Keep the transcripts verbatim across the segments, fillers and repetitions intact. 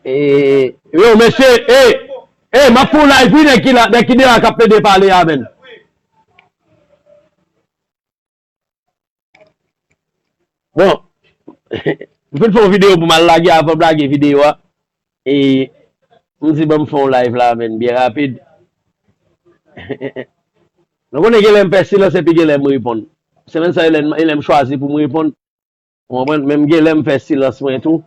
E, yo, mesye, e, e, m ap fè yon live, wi, nèg ki la, nèg ki deyò a k ap plede pale a, menm. Bon, m fin fè yon videyo pou m al lage, avan m lage videyo a. E, m di, "Ban m fè yon live la, menm, byen rapid." Nou konnen gen lè m fè silans epi gen lè m reponn. Semèn sa, e lè m, e lè m chwazi pou m reponn. Ou konprann? Men m gen lè m fè silans mwen tou.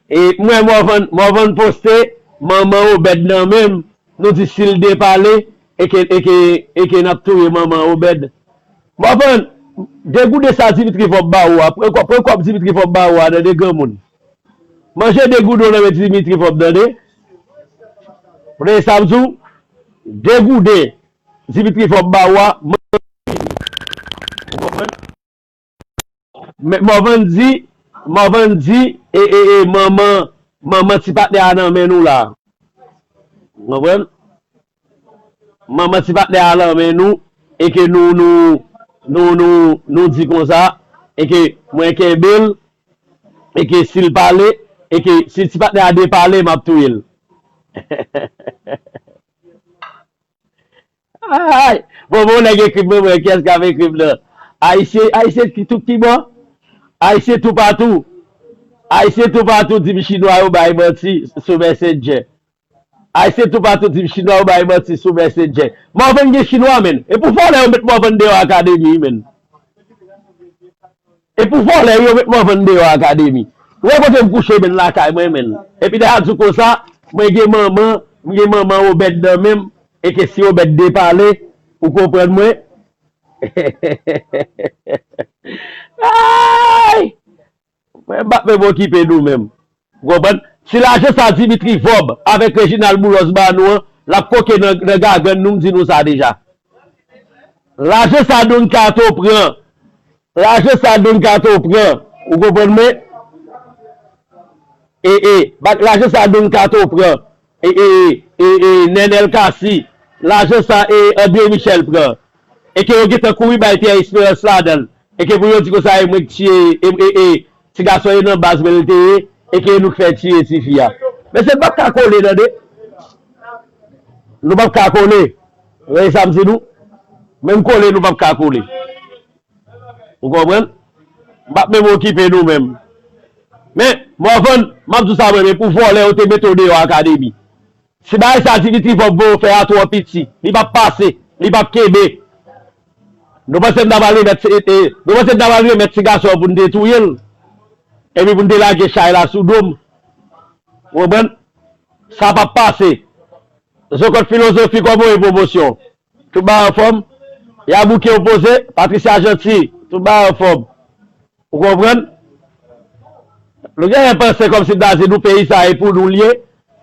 E m wè Morvan, Morvan poste, manman Obed nan men m, nou di si l depale, e ke, e ke, e ke n ap touye manman Obed. Morvan, degoude sa Dimitri Vorbe ba ou a, pran kòb, pran kòb Dimitri Vorbe ba ou a, tande granmoun. Manje degoude w nan men Dimitri Vorbe, tande. Ou tande sa m di w? Degoude Dimitri Vorbe ba ou a, manje. Ou konprann? Men Morvan di, Morvan di, e, e, e, manman, manman ti patnè a nan men nou la. Ou konprann? Manman ti patnè a nan men nou, e ke nou, nou, nou, nou, nou di konsa, e ke mwen kenbe l, e ke si l pale, e ke si ti patnè a depale, m ap touye l. Ay! Bon, bon, nèg ekri m, mwen, kiyès k ap ekri m nan? Ayisyen, Ayisyen ki tout ki bò? Ayisyen toupatou. Ayisyen toupatou di m chinwa yo bay manti sou Messenger. Ayisyen toupatou di m chinwa yo bay manti sou Messenger. Morvan gen chinwa, menm. E pou vòlè yo met Morvan deyò akademi, menm. E pou vòlè yo met Morvan deyò akademi. Ou wè kote m kouche menm lakay mwen menm. Epi dayè di konsa, mwen gen manman, m gen manman Obed nan men m, e ke si Obed depale, ou konprann mwen? Ay! Mwen m p ap menm okipe nou menm. Ou konprann? Si lajan sa Dimitri Vorbe avèk Reginald Boulos ba nou an, l ap koke nan, nan gagàn nou, m di nou sa deja. Lajan sa Don Kato pran, lajan sa Don Kato pran, ou konprann mwen? E, e, bak lajan sa Don Kato pran, e, e, e, e, Nenel Cassy, lajan sa, e, André Michel pran, e ke yo gentan kouri bay Pierre Espérance ladan l, e ke pou yo di konsa, e mwen k tiye, e, e, e, ti gason e nan baz mwen l te ye, e ke nou k fè tiye tifi a. Mesye, nou p ap ka kole, tande. Nou p ap ka kole. Ou wè sa m di nou? Menm kole, nou p ap ka kole. Ou konprann? M p ap menm okipe nou menm. Men, Morvan, m ap di w sa mwen, men pou vòlè yo te mete w deyò akademi. Si bagay sa Dimitri Vorbe voye w fè a twò piti, li p ap pase, li p ap kenbe. Nou panse n ta pral remèt, e, e, nou panse n ta pral remèt ti gason an pou n te touye l? Epi pou n te lage chay la sou do m? Ou konprann? Sa p ap pase. Zokòt Filozofi kòman w ye pwomosyon? Tout bagay anfòm. Yabouke opoze, Patricia Jeanty, tout bagay anfòm. Ou konprann? Nou genlè panse kòmsi n ta di nou peyi sa e pou nou l ye,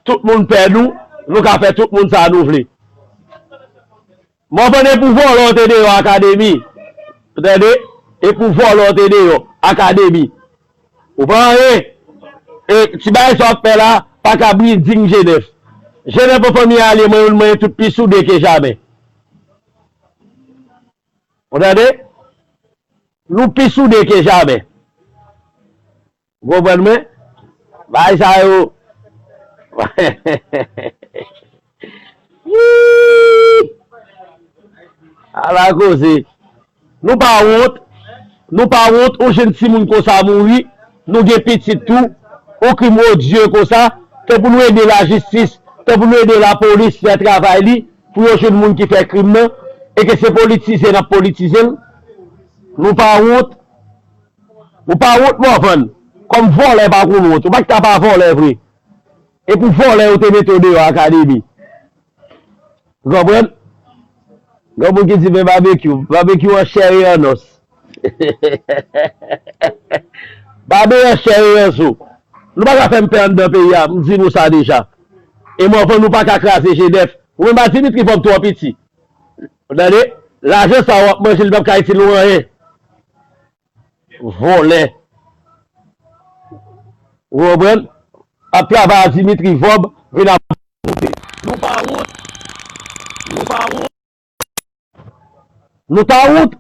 tout moun pè nou, nou ka fè tout moun sa nou vle. Morvan, e pou vòlè w te deyò akademi. Ou tande? E pou vòlè w te deyò akademi. Ou pa anyen. E ti bagay sa w ap fè la, pa ka briding Jenèf. Jenèf an fanmi alye, mwen, mwen tout pi soude ke jamè. Ou tande? Nou pi soude ke jamè. Ou konprann mwen? Bagay sa yo. Yii! Ala koze. Nou pa wont. Nou pa wont, yon jenn timoun konsa mouri. Nou gen pitit tou. Yon krim odye konsa. Ke pou nou ede lajistis, ke pou nou ede lapolis fè travay li, pou yo jwenn moun ki fè krim nan, e ke se politize n ap politize l. Nou pa wont. Ou pa wont, Morvan? Kòm vòlè pa konn wont, ou pa t ka pa vòlè vre. E pou vòlè yo te mete w deyò akademi. Ou konprann? Gen moun ki di, "Men Babekyou, Babekyou an chè e an nòs." Babe an chè e an zo. Nou pa ka fè m pè anndan peyi a, m di nou sa deja. E Morvan, nou pa ka kraze Jenèf. Ou menm, ba Dimitri Vorbe twò piti. Ou tande? Lajan sa w ap manje, li p ap ka itil ou anyen. Vòlè. Ou konprann? Ap travay a Dimitri Vorbe, vin ap monte. Nou pa wont. Nou pa wont. Nou ta wont.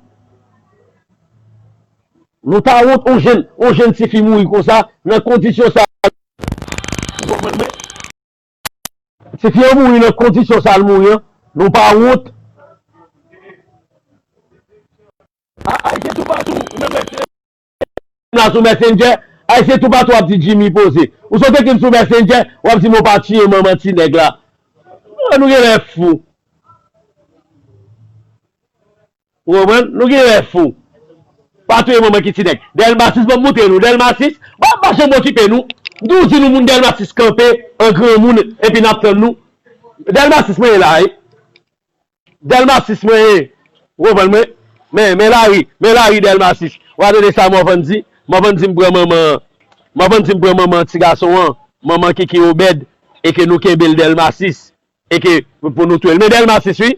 Nou ta wont, yon jenn, yon jenn tifi mouri konsa, nan kondisyon sa. Ou konprann mwen? Tifi an mouri nan kondisyon sa l mouri an. Nou pa wont. A, Ayisyen toupatou, ou menm wè se la sou Messenger, Ayisyen toupatou ap di Jimmy poze. Ou sot ekri m sou Messenger, w ap di m ou pa tiye manman ti nèg la. An nou genlè fou. Ou konprann? Nou genlè fou. Pa touye manman ki ti nèg. Dèlma sis, ban m montre nou. Dèlma sis, pa, pa janm okipe nou. M toujou di nou moun Dèlma sis kanpe an granmoun, epi n ap tann nou. Dèlma sis mwen ye la, wi. Dèlma sis mwen ye. Ou konprann mwen? Men, men lari, men lari Dèlma sis. W a tande sa Mòvann di? Mòvann di m pran manman, Mòvann di m pran manman ti gason an, manman Kiki Obèd, e ke nou kenbe l Dèlma sis, e ke pou nou touye l. Men Dèlma sis, wi.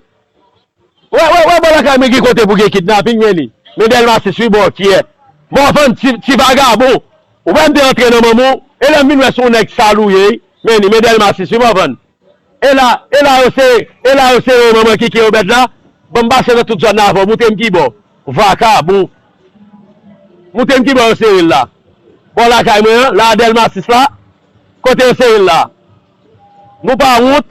Wè, wè, wè, bò lakay mwen gen kote pou gen kidnaping, men li. Men Dèlma sis, wi, bò kyè. Mòvann, ti, ti vagabon. Ou wè m te antre nan manman w, e lè m vin wè se yon nèg sal ou ye, wi. Men li, men Dèlma sis, wi, Mòvann. E la, e la yo sere, e la yo sere manman Kiki Obèd la. Ban m pase nan tout zòn nan avè w. Montre m ki bò. Vakabon. Montre m ki bò yo sere l la. Bò lakay mwen an, la Dèlma sis la. Kote yo sere l la. Nou pa wont.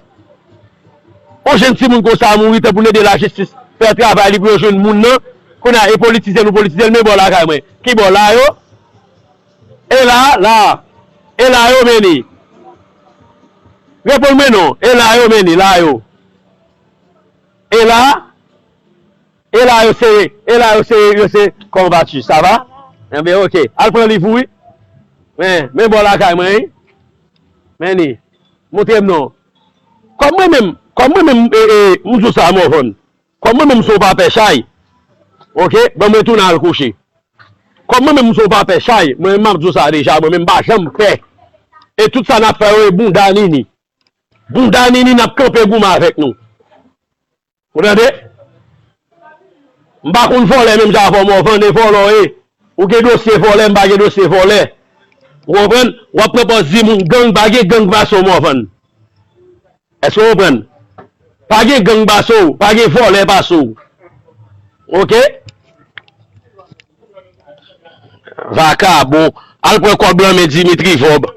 Yon jenn timoun konsa mouri, tanpri n ede lajistis fè travay li pou yo jwenn moun nan. Kounye a, e politize nou politize l, men bò lakay mwen. Ki bò la yo? E la, la. E la yo, men li. Reponn mwen non. E la yo, men li, la yo. E la, e la yo se, e la yo se, yo se, comment vas-tu? Ça va? Enben, oke. Al pran liv ou, wi. Men, men bò lakay mwen, wi. Men li. Montre m non. Kòm mwen menm, kòm mwen menm, e, e, m di w sa, Mòvann. Kòm mwen menm se yon papè chay. Oke? Ban mwen tounen al kouche. Kòm mwen menm m se yon papè chay, mwen menm m ap di w sa deja, mwen menm m pa janm pè. E tout sa n ap fè yo, e bounda nini. Bounda nini n ap kanpe goumen avèk nou. Ou tande? M pa konn vòlè menm jan avè w, Mòvann, e vòlè w ye. Ou gen dosye vòlè, m pa gen dosye vòlè. Ou konprann? W ap pran pòz di moun gang, pa gen gang pase w, Mòvann. Èske w konprann? Pa gen gang pase w, pa gen vòlè pase w. Oke? Vakabon. Al pran kòb lan men Dimitri Vòb.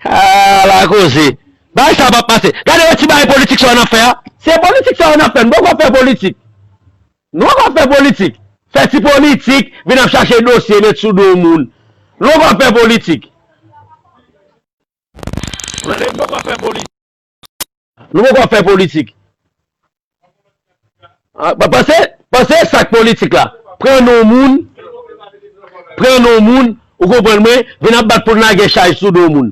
Ala koze. Bagay sa p ap pase. Gade yon ti bagay politik sa yo n ap fè a. Se politik sa yo n ap fè. Nou poko fè politik. Nou poko fè politik. Fè ti politik, vin ap chache dosye, met sou do moun. Nou poko fè politik. Nou poko fè politik. Nou poko ap fè politik. A, pa, panse, panse sa k politik la. Pran non moun, pran non moun, ou konprann mwen, vin ap bat pou n lage chay sou do moun.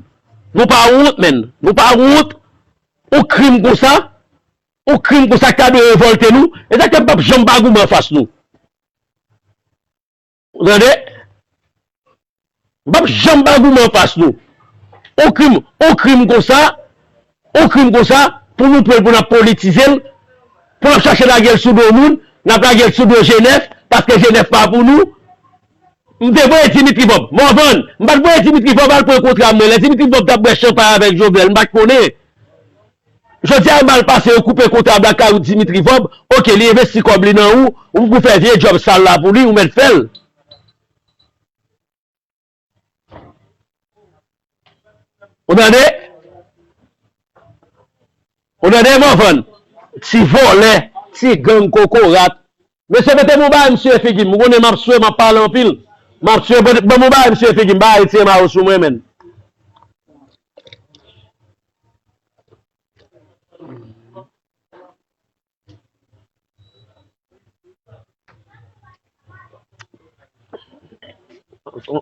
Nou pa wont, menn. Nou pa wont. Yon krim konsa, yon krim konsa k ta dwe revòlte nou. E sa k fè m p ap janm pa goumen anfas nou. Ou tande? M p ap janm pa goumen anfas nou. On krim, on krim konsa, on krim konsa, pou nou pran l, pou n ap politize l, pou n ap chache lage l sou do moun, n ap lage l sou do G nèf, paske G nèf pa pou nou. M te voye Dimitri Vòb. Mòvann, m pa t voye Dimitri Vòb al pran kontra mwen. Lè Dimitri Vòb t ap bwè chanpay avèk Jovenel, m pa t konnen. Jodi a, mal pase, yo koupe kontra Black Cayou Dimitri Vòb. Oke, li envesti kòb li nan ou, ou pou fè vye djòb sal la pou li, ou mèt fè l. Ou tande? Ou tande, Mòvann? Ti vòlè, ti gang kokorat. Mesye, mete m yon bagay m siye figi m. Ou konnen m ap swe, m ap pale anpil. M ap swe, ban, ban m yon bagay m siye figi m. Bagay tire mayo sou mwen, menn.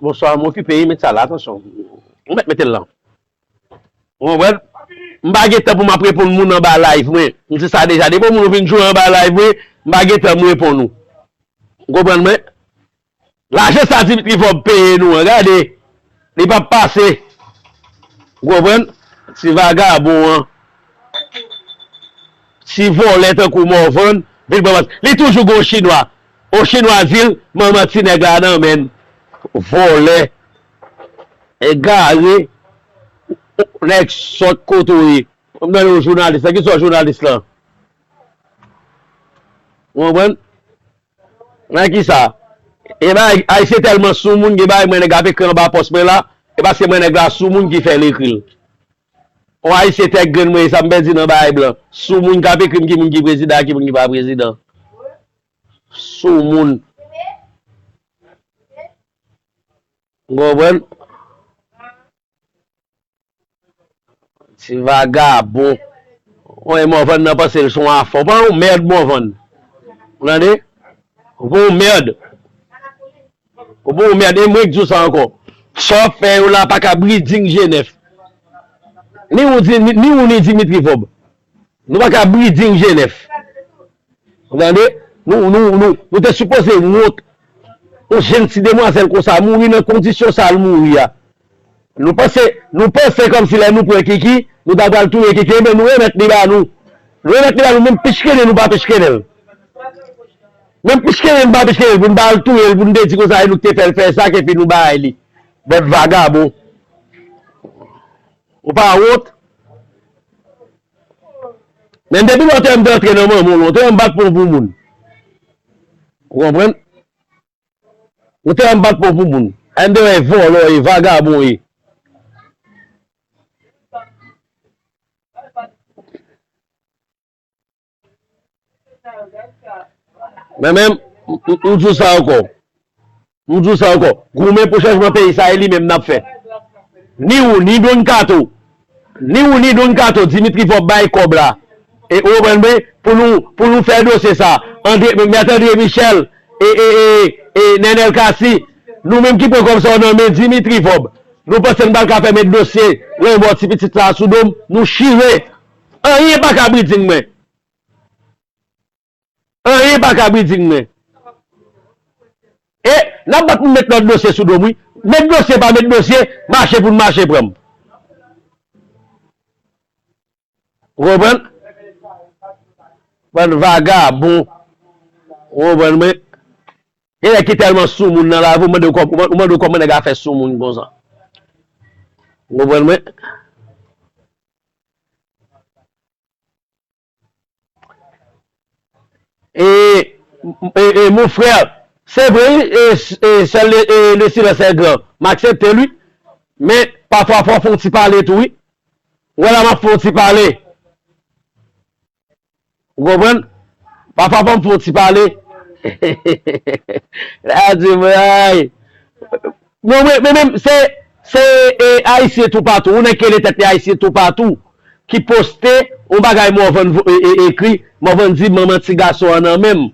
Bonswa, m okipe, wi, met sa la, atansyon. Ou mèt mete l la. Ou konprann? M pa gen tan pou m ap reponn moun anba live mwen. M di sa deja. Depi yon moun vin jwe anba live mwen, m pa gen tan m reponn ou. Ou konprann mwen? Lajan sa Dimitri Vòb peye nou an, gade. Li p ap pase. Ou konprann? Ti vagabon an. Ti vòlè tankou Mòvann, vin pran mas. Li toujou gon chinwa. On chinwa di l, manman ti nèg la nan men l. Vòlè. Egare. Nèg sòt kote w ye. Fò m tande w jounalis la. Kisa w jounalis lan? Ou konprann? Nan kisa? E bagay, Ayisyen tèlman sou moun, gen bagay mwen nèg ap ekri anba pòs mwen la, e paske mwen nèg la sou moun ki fè l ekri l. On Ayisyen tèt grenn mwen, e sa m pèdi nan bagay blan. Sou moun k ap ekri m ki moun ki prezidan, ki moun ki pa prezidan. Sou moun. Ou konprann? Ti vagabon. Woy, Morvan nan panse l se yon afè. Ou pa yon mèd, Morvan. Ou tande? Ou pa yon mèd. Ou pa yon mèd. E mwen k di w sa ankò. Sa w ap fè yo la pa ka breeding G nèf. Ni ou, ni, ni ou, ni Dimitri Vorbe. Nou pa ka breeding G nèf. Ou tande? Nou, nou, nou, nou te sipoze wont. Yon jenn ti demwazèl konsa mouri nan kondisyon sa l mouri a. Nou panse, nou panse kòmsi lè nou pran Kiki, nou ta pral touye Kiki, ebyen nou remèt li ba nou. Nou remèt li ba nou, menm pichkene nou pa pichkene l. Menm pichkene nou pa pichkene l, pou n pa al touye l, pou n te di konsa, e nou k te fè l fè sa, epi nou bay li. Bèt vagabon. Ou pa wont? Men depi lontan m te antre nan manman w, lontan m bat pon pou moun. Ou konprann? Lontan m bat pon pou moun. M te wè vòlò e vagabon e. Men menm, m, m, m di w sa ankò. M di w sa ankò. Goumen pou chanjman peyi sa, e li menm n ap fè. Ni ou, ni Don Kato. Ni ou, ni Don Kato, Dimitri Vorbe bay kòb la. E ou konprann mwen, pou nou, pou nou fè dosye sa. André, Mèt André Michel, e, e, e, e Nenel Cassy, nou menm ki pran kòb sa yo nan men Dimitri Vorbe. Nou panse n pral ka fè met dosye lanmò ti pitit sa a sou do m, nou chire. Anyen pa ka breeding mwen. Anyen pa ka breeding mwen. E, n ap bat pou met lòt dosye sou do m, wi. Met dosye pa met dosye, mache pou n mache pran m. Ou konprann? Bann vagabon. Ou konprann mwen? Gen nèg ki tèlman sou moun nan lavi, ou mande w kòm-, ou mande w kòman nèg la fè sou moun konsa. Ou konprann mwen? E, e, e, mon frè, se vre, wi, e, e, sèl le, e, le silence est grand. M aksepte l, wi. Men, pafwa, fò w fè yon ti pale tou, wi. Ou wè la, m ap fè yon ti pale. Ou konprann? Pafwa, fò m fè yon ti pale. La di mwen, ay. Non, men, men menm, se, se, e, Ayisyen toupatou. Ou nan kele tèt li Ayisyen toupatou ki poste yon bagay Morvan vo-, e, e, ekri. Morvan di, manman ti gason an nan men m.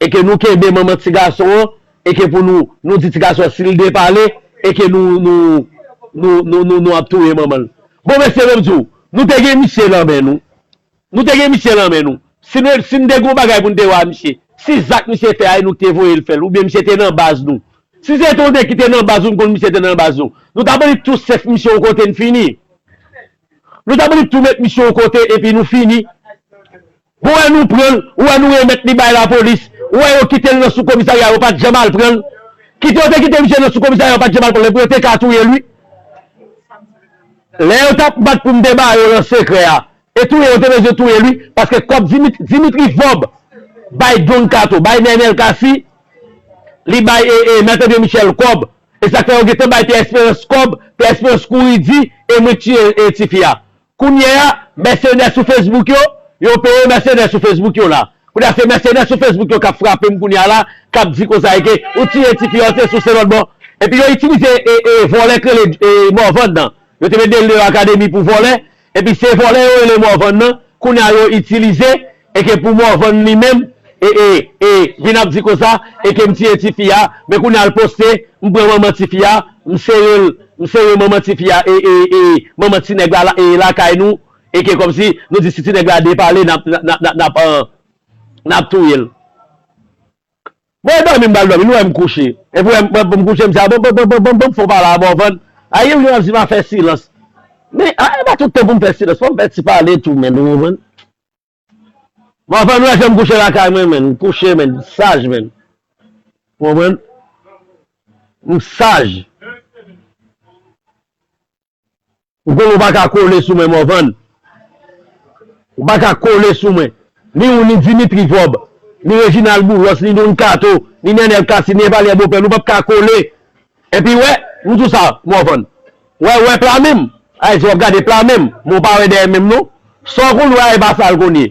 E ke nou kenbe manman ti gason an. E ke pou nou, nou di ti gason an, si l depale, e ke nou, nou, nou, nou, nou, nou ap touye manman l. Bon, mesye, ban m di w, nou te gen misye nan men nou. Nou te gen misye nan men nou. Si nou, si n te gen yon bagay pou n te wè a misye, si zak misye fè a, e nou k te voye l fè l, oubyen misye te nan baz nou. Si se te yon nèg ki te nan baz nou, n konn misye te nan baz nou. Nou t ap annik tou sèf misye yon kote n fini. Nou t ap annik tou met misye yon kote epi nou fini. Ou wè nou pran l, ou wè nou remèt li bay lapolis, ou wè yo kite l nan sou komisarya, yo pa t janm al pran l. Kite yo te kite misye nan sou komisarya, yo pa t janm al pran l, epi yo te ka touye l, wi. Lè yo t ap bat pou m te ba yo nan sekrè a, e touye yo te bezwen touye l, wi, paske kòb Dimit-, Dimitri Vorbe bay Don Kato, bay Nenel Cassy, li bay, e, e, Mèt André Michel kòb. E sa k fè yo gentan bay Pierre Espérance kòb, Pierre Espérance kouri di, e mwen k tiye, e, tifi a. Kounye a, mèsenè sou Facebook yo, yo peye mèsenè sou Facebook yo la. Kounye a, se mèsenè sou Facebook yo k ap frape m kounye a la, k ap di konsa e ke ou tiye tifi a, ou te souse lòt bò. Epi yo itilize, e, e, vòlè k rele, e, Morvan nan. Yo te met Delneo Academy pou vòlè. Epi se vòlè yo rele Morvan nan, kounye a yo itilize, e ke pou Morvan li menm, e, e, e, vin ap di konsa, e ke m tiye tifi a, men kounye a l poste, m pran manman tifi a, m sere l, m sere manman tifi a, e, e, e, manman ti nèg la, la, e lakay nou, e ke kòmsi nou di si ti nèg la depale, n ap, n ap, n ap, n ap, euh, n ap touye l. Mwen dòmi, m pral dòmi, nou wè m kouche. Epi wè m, m, m kouche, m di, a, bon, bon, bon, bon, bon, bon, fò m pale a Morvan. A, Youri ap di m a fè silans. Men, a, e pa tout tan pou m fè silans, fò m fè ti pale tou, men, ou konprann? Morvan, ou wè jan m kouche lakay mwen, men, m kouche, men, m saj, men. Ou konprann? M saj. Ou konn ou pa ka kole sou mwen, Morvan. Ou pa ka kole sou mwen. Ni ou, ni Dimitri Vorbe, ni Reginald Boulos, ni Don Kato, ni Nenel Cassy, ni Evalière Beaupère, nou p ap ka kole. Epi wè, m di w sa, Morvan. Wè, wè pla menm. Ay, si w ap gade pla menm, men w pa wè dèyè menm non. Sa w konn wè a, e pa sa l konn ye.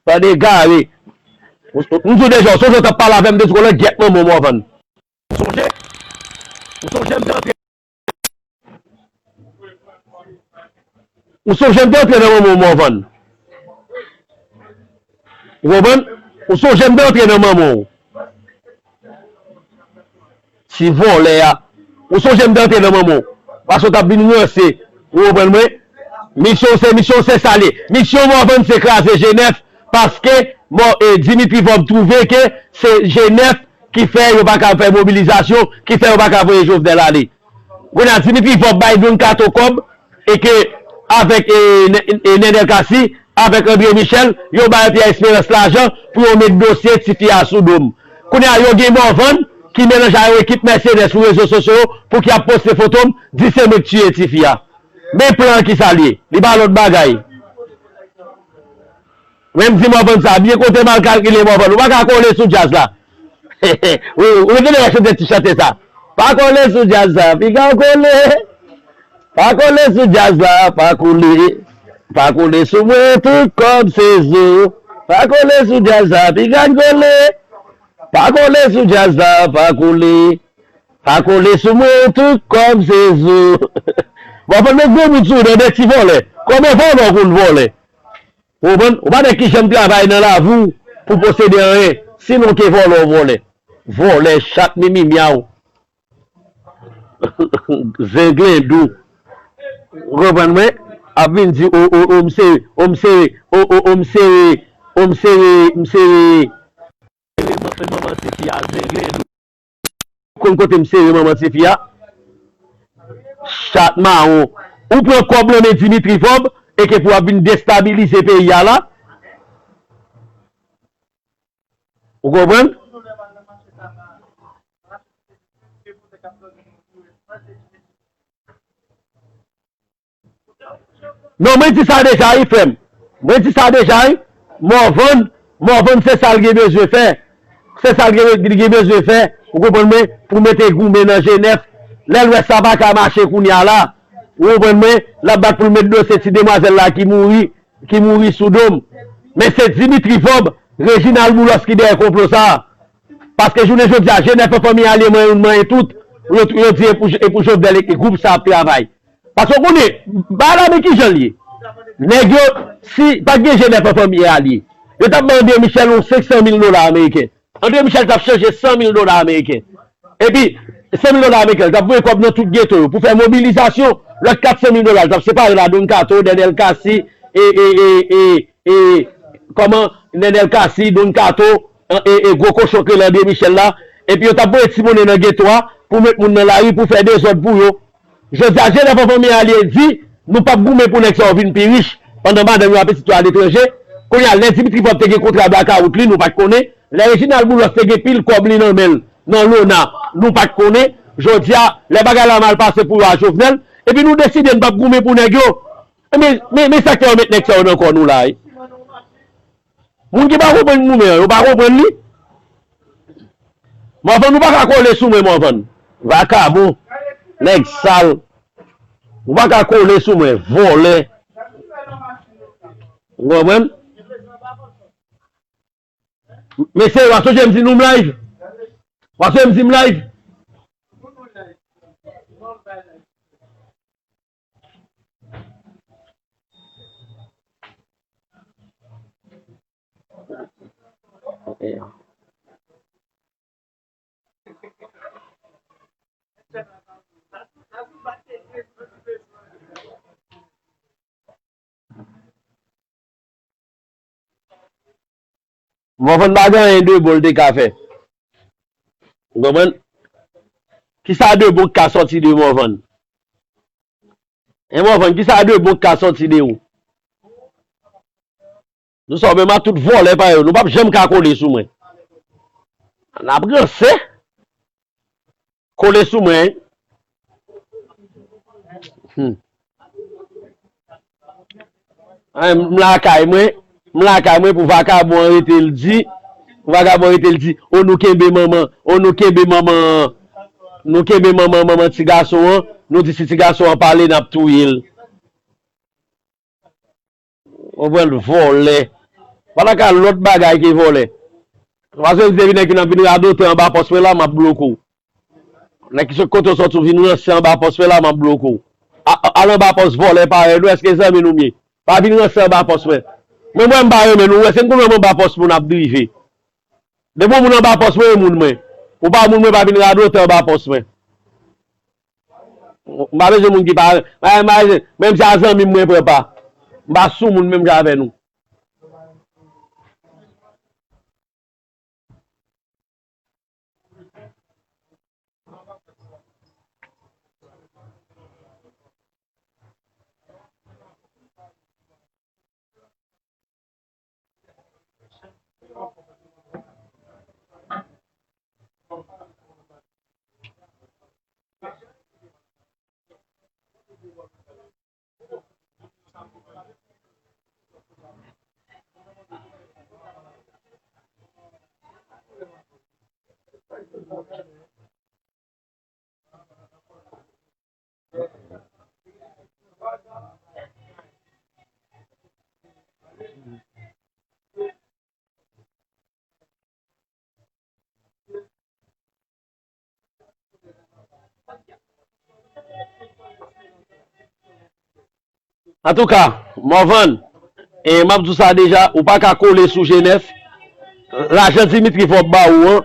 Tande gare. M di w deja, w sonje w t ap pale avè m de ti kolè, gyèt manman w, Morvan. Ou sonje? Ou sonje m te antre Ou sonje m te antre nan manman w, Morvan? Ou konprann? Ou sonje m te antre nan manman w? Ti vòlè a. Ou sonje m te antre nan manman w? Paske w t ap vin ranse. Ou konprann mwen? Misyon w se, misyon w se sa l ye. Misyon Morvan se kraze G nèf paske, bon, e, Dimitri Vorbe twouve ke se G nèf ki fè yo pa ka fè mobilizasyon, ki fè yo pa ka voye Jovenel ale. Kounye a, Dimitri Vorbe bay Don Kato kòb, e ke avèk, e, Nen-, e, Nenel Cassy, avèk André Michel, yo bay Pierre Espérance lajan pou yo met dosye tifi a sou do m. Kounye a, yo gen Morvan ki melanje a yon ekip mèsenè sou rezo sosyo yo pou ki ap poste foto m, di se mwen k tiye tifi a. Men plan an ki sa l ye. Li pa lòt bagay. Men m di Morvan sa, byen kote m al kalkile Morvan. Ou pa ka kole sou djaz la. Wi, ou genlè wè chante ti chante sa. Pa kole sou djaz la, piga w kole. Pa kole sou djaz la, pa kole. Pa kole sou mwen, tout kòb se zo. Pa kole sou djaz la, piga n kole. Pa kole sou djaz la, pa kole. Pa kole sou mwen, tout kòb se zo. Morvan met gwo bout sou ou, tande ti vòlè. Konbyen vòlè w konn vòlè? Ou konprann? Ou pa nèg ki janm travay nan lavi w pou posede anyen. Sinon ke vòlè w vòlè. Vòlè, chat, mimi myaw. Zenglendo. Ou konprann mwen? Ap vin di, o, o, o, m sere, o, m sere, o, o, o, m sere, o, m sere, m sere. Manman tifi a, Zenglendo. Konn kote m sere manman tifi a? Chat mawon. Ou pran kòb nan men Dimitri Vorbe e ke pou w ap vin destabilize peyi a la? Ou konprann? Non, mwen di sa deja wi, frè m. Mwen di sa deja wi. Morvan, Morvan se sa l gen bezwen fè. Se sa l gen, li gen bezwen fè, ou konprann mwen, pou mete goumen nan G nèf. Lè l wè sa pa ka mache kounye a la, ou konprann mwen, l ap bat pou l met dosye ti demwazèl la ki mouri, ki mouri sou do m. Men se Dimitri Vorbe, Reginald Boulos ki dèyè konplo sa a. Paske jounen jodi a, G nèf an fanmi alye manyen youn manyen tout, yo, yo di e pou, e pou Jovenel e gwoup sa ap travay. Paske w konnen, bagay la men kijan l ye. Nèg yo, si pa t gen G nèf an fanmi alye, yo t ap bay André Michel yon senk san mil dola ameriken. André Michel t ap chanje san mil dola ameriken. Epi, san mil dola ameriken, l t ap voye kòb nan tout geto yo pou fè mobilizasyon. Lòt kat san mil dola, l t ap separe l a Don Kato, Nenel Cassy, e, e, e, e, e, kòman, Nenel Cassy, Don Kato, e, e, gwo kochon k rele André Michel la. Epi yo t ap voye ti monnen nan geto a pou met moun nan lari pou fè dezòd pou yo. Jodi a, G nèf an fanmi alye di, nou p ap goumen pou nèg sa yo vin pi rich, pandan madanm yo a pitit yo aletranje. Kounye a, lè Dimitri Vorbe te gen kontra blakawout li, nou pa t konnen. Lè Reginald Boulos te gen pil kòb li nan men l, nan Lona, nou pa t konnen. Jodi a, lè bagay la mal pase pou yo a Jovenel, epi nou deside n p ap goumen pou nèg yo. Men, men, men sa k fè yo met nèg sa yo nan kò nou la, wi. Moun ki pa konprann goumen an, yo pa konprann li. Morvan, ou pa ka kole sou mwen, Morvan. Vakabon. Nèg sal. Ou pa ka kole sou mwen, vòlè. Ou konprann? Mesye, w a sonje m di nou m live? W a sonje m di m live? Morvan pa gen anyen de bon l te ka fè. Ou konprann? Kisa de bon k ka sòti de Morvan? Hein, Morvan, kisa de bon k ka sòti de ou? Nou sa menm a tout vòlè pa yo, nou p ap janm ka kole sou mwen. N ap ranse. Kole sou mwen. Hmm. An, m lakay mwen, m lakay mwen pou vakabon an rete l di, pou vakabon an rete l di, o nou kenbe manman, o nou kenbe manman, nou kenbe manman, manman ti gason an, nou di si ti gason an pale n ap touye l. Konprann, vòlè. Pa ta ka lòt bagay ke vòlè. Paske depi nèg yo ap vin radote anba pòs mwen la, m ap bloke w. Nèg ki sot kote w sòti, w vin ranse anba pòs mwen la, m ap bloke w. A- a- Al anba pòs vòlè parèy nou, èske zanmi nou m ye? Pa vin ranse anba pòs mwen. Mwen, mwen, m pa renmen nou, w wè, se m konn wè m anba pòs moun ap drive. Depi yon moun anba pòs mwen, e moun mwen. Ou pa moun mwen, pa vin radote anba pòs mwen. M pa bezwen moun ki pa, pa, pa, menm si a zanmi m mwen pran pa. M pa sou moun menm jan avè nou. Antouka, Morvan, e, m ap di w sa deja, ou pa ka kole sou G nèf. Lajan Dimitri Vorbe ba ou an,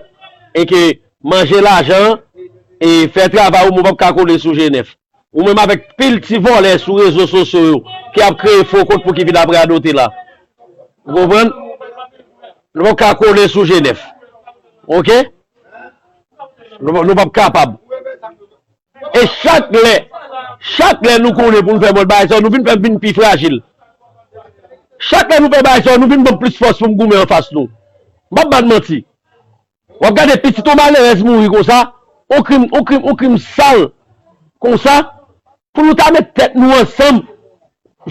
e ke manje lajan an, e fè travay ou, men w p ap ka kole sou G nèf. Ou menm avèk pil ti vòlè sou rezo sosyo yo ki ap kreye fo kont pou ki vin ap radote la. Ou konprann? Nou p ap ka kole sou G nèf. Oke? Nou, nou p ap kapab. E chak lè, chak lè nou konnen pou nou fè mòd bagay sa yo, nou vin fè m vin pi frajil. Chak lè nou fè bagay sa yo, nou vin ban m plis fòs pou m goumen anfas nou. M p ap ba n manti. W ap gade pitit yon malerèz mouri konsa, yon krim, yon krim, yon krim sal konsa, pou nou ta met tèt nou ansanm,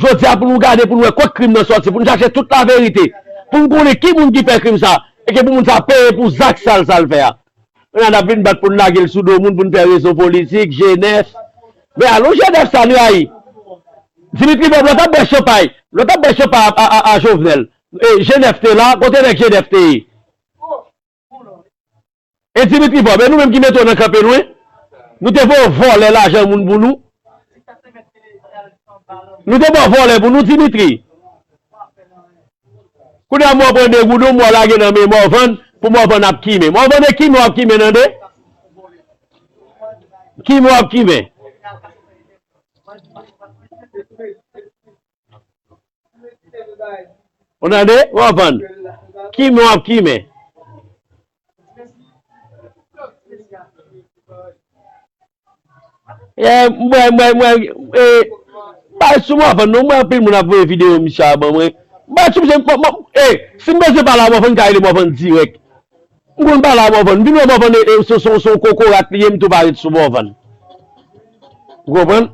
jodi a pou nou gade, pou nou wè kot krim nan sòti, pou nou chache tout laverite, pou nou konnen ki moun ki fè krim sa, e ke pou moun sa peye pou zak sal sa l fè a. Kounye a n ap vin bat pou n lage l sou do moun, pou n fè rezon politik, G nèf. Men alò G nèf sa n rayi. Dimitri Vorbe, lè w t ap bwè chanpay, lè w t ap bwè chanpay a, a, a, a Jovenel. E, G nèf te la, kote nèg G nèf te ye? E Dimitri Vorbe, e nou menm ki mete w nan kanpe nou, wi. Nou te voye w vòlè lajan moun pou nou. Nou te ba w vòlè pou nou, Dimitri. Kounye a, mwen pran de goudon, mwen lage nan men Morvan, pou Morvan ap kimen. Morvan, e kimen w ap kimen, tande? Kimen w ap kimen. Ou tande? Morvan. Kimen w ap kimen. E, mwen, mwen, mwen, e, bay sou Morvan, non, mwen anpil moun ap voye videyo misye a ban mwen. Bay sou misye, mwen, mwen, e, si m bezwen pale a Morvan, m ka rele Morvan dirèk. M konn pale a Morvan. M vin wè Morvan, e, e, se, se, se yon kokorat li ye, m tou pa ret sou Morvan. Ou konprann?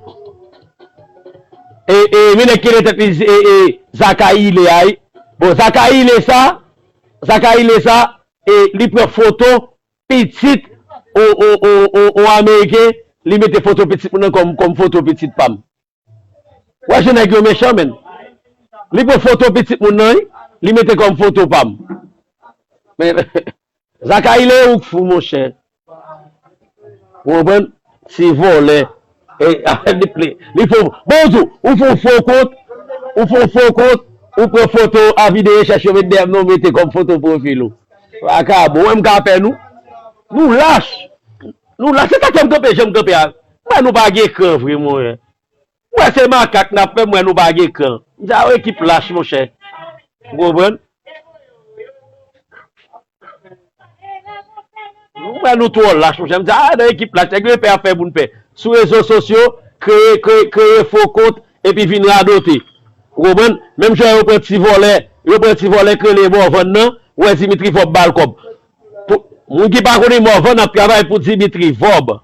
E, e, men nèg ki rele tèt li, e, e, Zakayi Ile a, wi. Bon, Zakayi Ile sa, Zakayi Ile sa, e, li pran foto pitit, o, o, o, o, o Ameriken, li mete foto pitit moun nan kòm, kòm foto pitit pa m. Wè jan nèg yo mechan, menn. Li pran foto pitit moun nan, wi, li mete kòm foto pa m. Men, Zakayi Ile ou k fou, monchè. Ou konprann? Ti vòlè. E, li, li, li fo. Bon, ou di, ou fè yon fo kont, ou fè yon fo kont, ou pran foto avi de rechèch yo met dèyè m nan, ou mete kòm foto pwofil ou. Vakabon, ou wè m ka pè nou? Nou lach. Nou lach. Se sa k fè m kanpe jan m kanpe a. Mwen, nou pa gen kran vre, monchè. M wè se makak n ap fè, m wè nou pa gen kran. M di a, ekip lach, monchè. Ou konprann? M wè nou twò lach, monchè. M di a, nan ekip lach, nèg yo pè ap fè moun pè. Sou rezo sosyo, kreye, kreye, kreye fo kont, epi vin radote. Ou konprann? Menm jan yo pran ti vòlè, yo pran ti vòlè k rele Morvan nan, ou wè Dimitri Vorbe ba l kòb. Pou, moun ki pa konnen Morvan ap travay pou Dimitri Vorbe.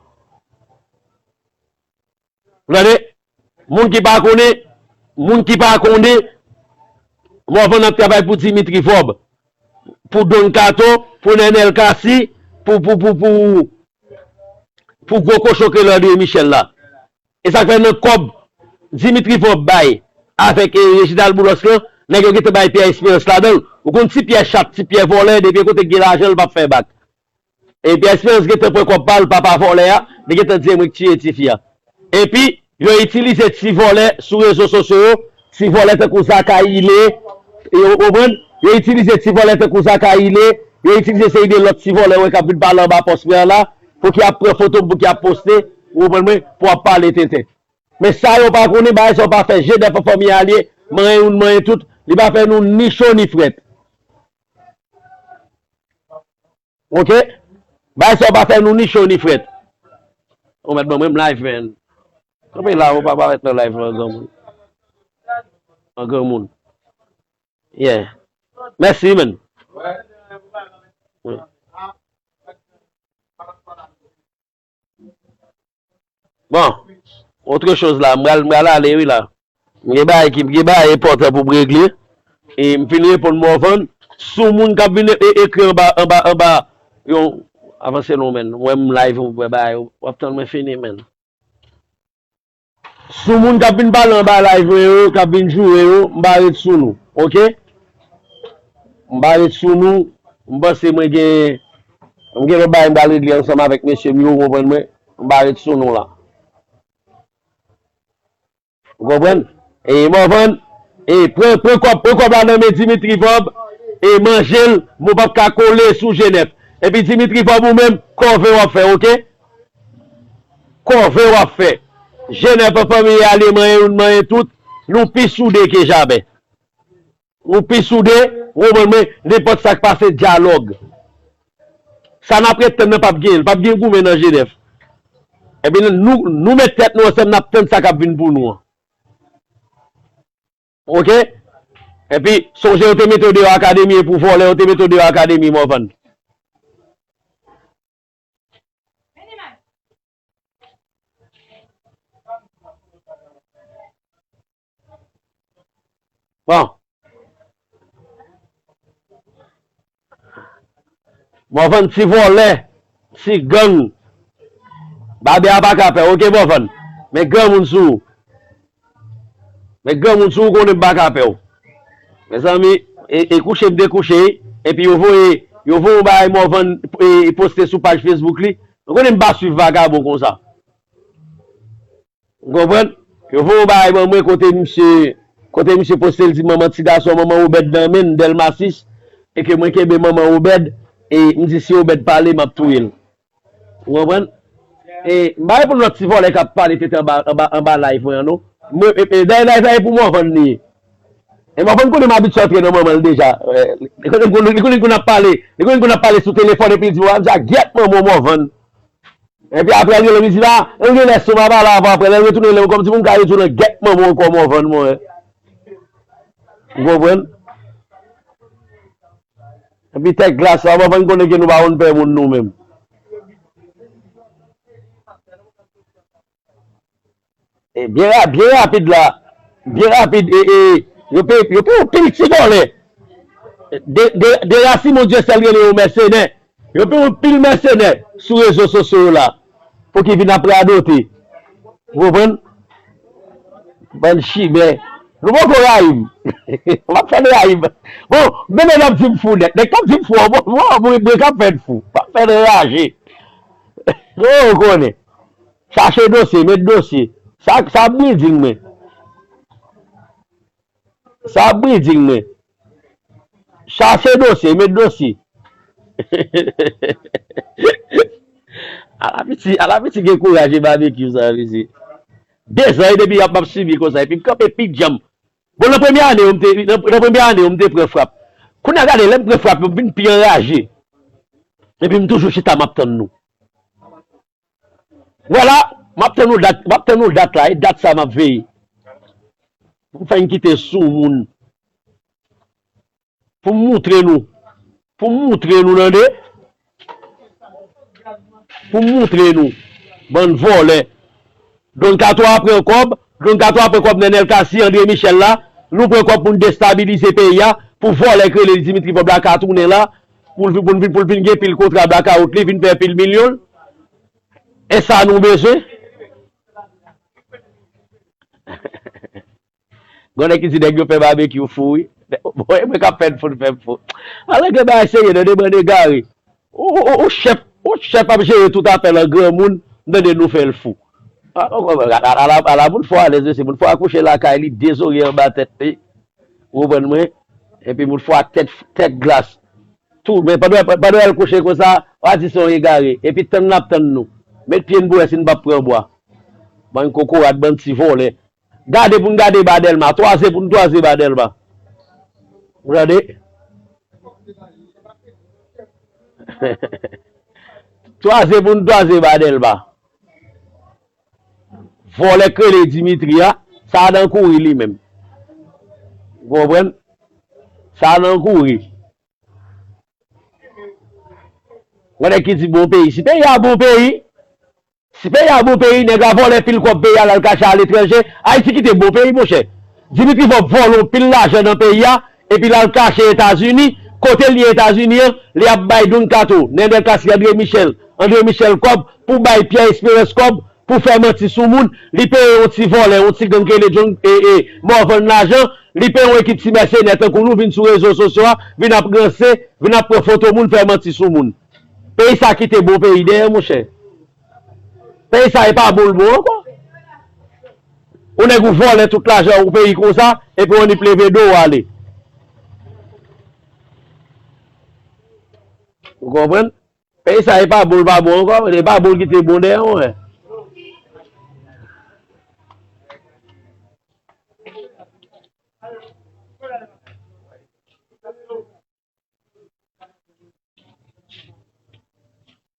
Ou tande? Moun ki pa konnen, moun ki pa konnen, Morvan ap travay pou Dimitri Vorbe, pou Don Kato, pou Nenel Cassy, pou, pou, pou, pou, pou gwo kochon ke Landry Michel la. E sa k fè nan kòb Dimitri Vorbe bay avèk, e, Reginald Boulos lan, nèg yo gentan bay Pierre Espérance ladan l. Ou konn ti Pierre chat, ti Pierre vòlè, depi kote k gen lajan, l p ap fè bak. E Pierre Espérance gentan pran kòb pa l, papa vòlè a, li gentan di e mwen k tiye tifi a. Epi, yo itilize ti vòlè sou rezo sosyo yo, ti vòlè tankou Zakayile, yo konprann? Yo itilize ti vòlè tankou Zakayile, yo itilize seri de lòt ti vòlè wè k ap vin pale anba pòs mwen an la, pou ki ap pran foto m, pou ki ap poste, ou konprann mwen, pou ap pale tenten. Men sa yo pa konnen, bagay sa yo pa fè G nèf an fanmi a l ye, manyen youn, manyen tout, li pa fè nou ni cho ni frèt. Oke? Bagay sa yo pa fè nou ni cho ni frèt. Ou mèt ban mwen m live, man. Kanpe la, ou pa parèt nan live lan, granmoun. An granmoun. Yeah. Mèsi, man. Wi. Bon, autre chose la, m pral, m pral ale wi la. M gen bagay ki, m gen bagay enpòtan pou m regle. E m fin reponn Morvan. Si yon moun k ap vin e, e, ekri anba, anba, anba, yon, avanse non, man. Mwen, m live, ou wè bagay, w ap tann mwen fini, man. Si yon moun k ap vin pale anba live mwen yo, k ap vin joure yo, m pa ret sou nou, oke? M pa ret sou nou, m panse mwen gen, m gen lòt bagay m pral regle ansanm avèk mesye m yo, ou konprann mwen? M pa ret sou nou la. Ou konprann? E Morvan, e pran, pran kòb, pran kòb la nan men Dimitri Vorbe, e manje l, men w p ap ka kole sou G nèf. Epi Dimitri Vorbe ou menm, kòve w ap fè, oke? Kòve w ap fè. G nèf an fanmi a li manyen youn manyen tout, nou pi soude ke jamè. Nou pi soude, ou konprann mwen, nenpòt sa k pase dyalòg. Sa n ap ret tann nan p ap genyen, p ap gen goumen nan G nèf. Epi nou, nou met tèt nou ansanm, n ap tann sa k ap vin pou nou an. Oke? Epi, sonje yo te mete w deyò akademi, e pou vòlè yo te mete w deyò akademi, Morvan. Bon. Morvan ti vòlè, ti gang. Babè a pa ka pè w, oke, Morvan? Men granmoun sou ou. Men granmoun sou ou konnen m pa ka pè w. Mezanmi, e, e kouche m te kouche, epi yo voye, yo voye yon bagay Morvan, e, poste sou paj Facebook li. Ou konnen m pa swiv vagabon konsa. Ou konprann? Yo voye yon bagay ban mwen kote misye, kote misye poste l di manman ti gason manman Obed nan men l, Dèlma sis, e ke mwen kenbe manman Obed, e m di si Obed pale, m ap touye l. Ou konprann? E m pa reponn lòt ti vòlè k ap pale tete anba, anba, anba live mwen an, non. Mwen, e, e, dayè live la e pou Morvan li ye. E Morvan konnen m abitye antre nan manman l deja. E, li konnen, li konnen, li konnen kounye ap pale, li konnen kounye ap pale sou telefòn epi li di, "Wa, m sa gyèt manman w, Morvan." Epi apre l rele m, li di, "La, m gen lè sou m ap pale avè w apre." Lè l retounen, lè m kòmsi pou m ka retounen gyèt manman w ankò, Morvan mwen. Ou konprann? Epi tèt glas la, Morvan konnen ke nou pa konn pè moun nou menm. E byen ra-, byen rapid la, byen rapid, e, e, yo pe, yo pe yon pil ti vòlè. De, de, de Rasimon Dyesèl rele yo mèsenè. Yo pe yon pil mèsenè sou rezo sosyo yo la. Pou ki vin ap radote. Ou konprann? Bann chimè. Nou poko rayi m. M ap fè n rayi m. Bon, men nèg ap di m fou nèt. Nèg k ap di m fou an, bon, bon, bon, mwen k ap fè n fou. M ap fè n raje. Ou konnen. Chache dosye, met dosye. Sa, sa ap breeding mwen. Sa ap breeding mwen. Chache dosye, met dosye. Ala piti, ala piti gen kouraj e babekyou sa, mesye. De zan e depi y ap m ap sibi konsa, epi m kanpe pi djanm. Bon, nan premye ane yo, m te, nan, nan premye ane yo, m te pran frap. Kounye a gade, lè m pran frap yo, m vin pi anraje. Epi m toujou chita, m ap tann nou. Vwala, m ap tann yon dat, m ap tann yon dat la, e dat sa m ap veye. Pou m fè n kite soumoun. Pou m moutre nou. Pou m moutre nou, tande. Pou m moutre nou. Bann vòlè. Don Kato a pran kòb, Don Kato a pran kòb Nenel Cassy, André Michel la, Nou pran kòb pou n destabilize peyi a, pou vòlè k rele Dimitri Vorbe la ka tounen la, pou l, pou l vin, pou l vin gen pil kontra blakawout li, vin fè pil milyon. E sa nou bezwen? Gon nèg ki di nèg yo fè babekyou fou, wi. Bon, e mwen k ap fè n fou, n fè m fou. Alòske bagay serye, tande, bann egare. Ou, ou, ou, ou chèf, ou chèf ap jere tout afè l an granmoun, m tande nou fè l fou. A, a, a, a, ala, ala moun fò alèz, mesye. Moun fò akouche lakay li, dezorye anba tèt li. Ou konprann mwen? Epi moun fò ak tèt, tèt glas. Tou, men pandan, pandan w al kouche konsa, w a di se yon egare. Epi tann l ap tann nou. Met pye n pou wè si n p ap pran bwa. Bann kokorat, bann ti vòlè. Gade pou n gade ba Dèlma. Twaze pou n twaze ba Dèlma. Ou tande? Twaze pou n twaze ba Dèlma. Vòlè k rele Dimitri a, sa nan kouri li menm. Ou konprann? Sa nan kouri. Gon nèg ki di bon peyi. Si peyi a bon peyi, si peyi a bon peyi, nèg la vòlè pil kòb peyi a, l al kache aletranje. Ayiti kite bon peyi, monchè. Dimitri Vorbe vòlè yon pil lajan nan peyi a, epi l al kache Etazini. Kote l ye Etazini an? Li ap bay Don Kato, Nènèl Cassy, André Michel, André Michel kòb, pou bay Pierre Espérance kòb, pou fè manti sou moun. Li peye yon ti vòlè, yon ti gang k rele John, e, e, Morvan lajan. Li peye yon ekip ti mèsenè tankou nou vin sou rezo sosyo a, vin ap ranse, vin ap pran foto moun, fè manti sou moun. Peyi sa kite bon peyi dèyè, monchè. Peyi sa e pa bon l bon ankò. Ou nèg ou vòlè tout lajan ou peyi konsa, epi w annik leve do w ale. Ou konprann? Peyi sa e pa bon l pa bon ankò, e pa bon l kite bon dèyè, monchè.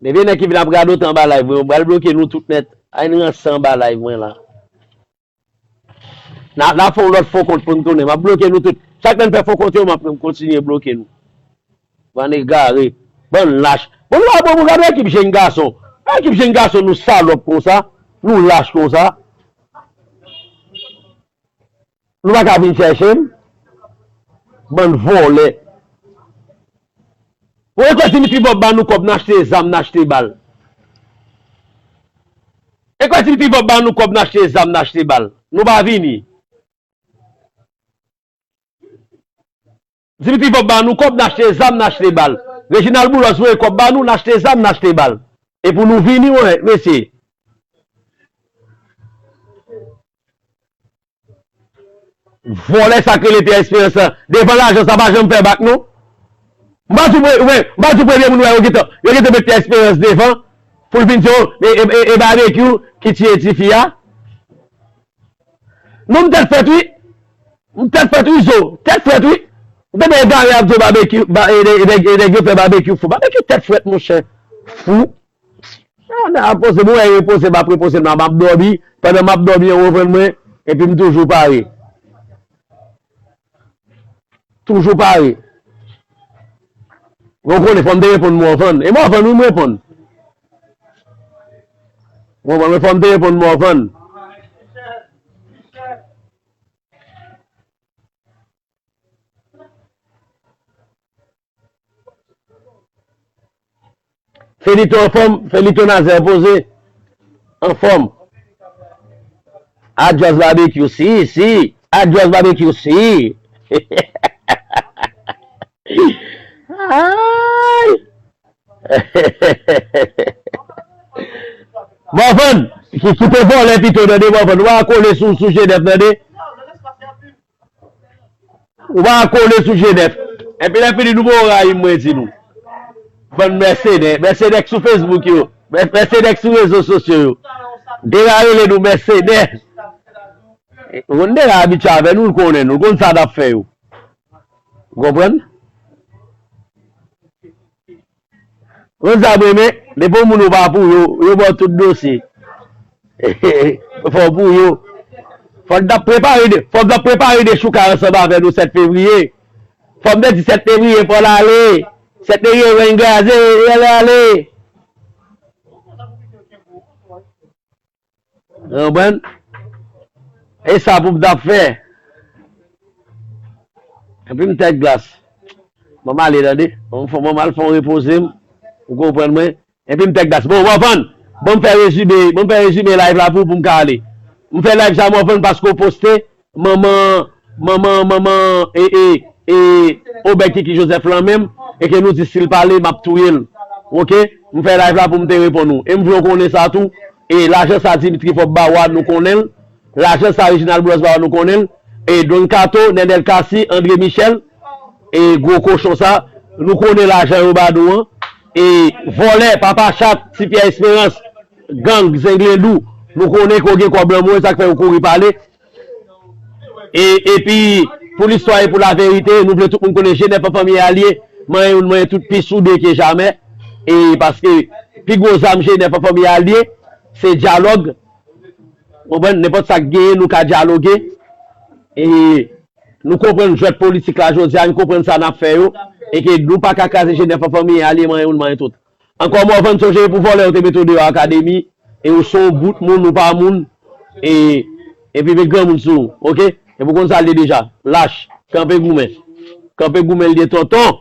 Depi nèg ki vin ap radote anba live mwen, mwen pral bloke nou tout nèt. Ay n ranse anba live mwen la. N a, n a fè yon lòt fo kont pou n tounen. M ap bloke nou tout. Chak lè n fè fo kont yo, m ap kontinye bloke nou. Bann egare. Bann lach. Bon, nou pa bon pou gade ekip jenn gason. Ekip jenn gason, nou salòp konsa. Nou lach konsa. Nou pa ka vin chèche m? Bann vòlè. Ou e kwè Dimitri Vorbe ba nou kòb n achte zam, n achte bal? E kwè Dimitri Vorbe ba nou kòb n achte zam, n achte bal? Nou pa vini. Dimitri Vorbe ba nou kòb n achte zam, n achte bal. Reginald Boulos voye kòb ba nou, n achte zam, n achte bal. E pou nou vini, wè, mesye. Vòlè sa k rele Pierre Espérance la. Devan lajan sa pa janm fè bak non. M pa di w pre-, ou wè, m pa di w premye moun wè yo gentan, yo gentan met Pierre Espérance devan pou l vin di w, e, e, e, e Babekyou ki tiye tifi a. Non, m tèt frèt wi. M tèt frèt wi, Zo. Tèt frèt wi. M tande egare ap di w Babekyou, ba, e, e, e, e nèg yo fè Babekyou fou. Babekyou tèt frèt, monchè. Fou. Ah, nan ap poze, mwen repoze, m ap repoze, m ap dòmi. Pandan m ap dòmi, an revann mwen, epi m toujou pare. Toujou pare. Ou konnen, fò m te reponn Morvan. E Morvan, wi, m reponn. Morvan, wi, fò m te reponn Morvan. Felito anfòm, Felito Nazaire poze. Anfòm. Adios Babekyou, si, si. Adios Babekyou, si. Ay. Morvan, ki, kite vòlè pito, tande, Morvan. Ou pa kole sou, sou G nèf, tande. Ou pa kole sou G nèf. Epi lè fini nou ba w rayi m, mwen di nou. Bann mèsenè, mèsenè k sou Facebook yo, mè-, mèsenè k sou rezo sosyo yo. Deja rele nou mèsenè. Ou konn deja abitye avè nou, l konnen nou, l konn sa n ap fè yo. Ou konprann? Konn sa m renmen, depi yon moun ou pa pou yo, yo ba w tout dosye. Fò w pou yo. Fò n t ap prepare de, fò n t ap prepare de chouka ansanm avè nou sèt fevriye. Fò m te di sèt fevriye fò l ale. Sèt fevriye ren graze, l ale. Ou konprann? E sa pou m t ap fè. Epi m tèt glas. Ban m ale, tande. Ban m fè, ban m al fè yon repoze m. Ou konprann mwen? Epi m tèt glas. Bon, Morvan, ban m fè rezime, ban m fè rezime live la pou, pou m ka ale. M fè live sa, Morvan, paske w poste manman, manman, manman, e, e, e, Obed Kiki Joseph lan menm, e ke nou di si l pale, m ap touye l. Oke? M fè live la pou m te reponn ou. E m vle w konnen sa tou. E lajan sa Dimitri Fòb ba w a, nou konnen l. Lajan sa Reginald Boulos ba w a, nou konnen l. E Don Kato, Nenel Cassy, André Michel, e gwo kochon sa, nou konnen lajan yo ba nou an. E vòlè, papa chat, Ti Pyè Esperans, gang, zenglendou, nou konnen ke w gen kòb lan men w, e sa k fè w kouri pale. E, epi, pou listwa e pou laverite, nou vle tout moun konnen G nèf an fanmi a l ye, manyen youn, manyen tout, pi soude ke jamè. E paske pi gwo zam G nèf an fanmi a l ye, se dyalòg. Konprann? Nenpòt sa k genyen, nou ka dyaloge. E nou konprann jwèt politik la jodi a, nou konprann sa n ap fè yo. E ke nou pa ka kraze G nèf an fanmi a l ye, manyen youn, manyen tout. Ankò Morvan, sonje pou vòlè yo te mete w deyò akademi, e ou se yon bout moun, ou pa moun, e, epi met granmoun sou ou, oke? Epi w konn sa l ye deja, lach, kanpe goumen. Kanpe goumen l ye tonton.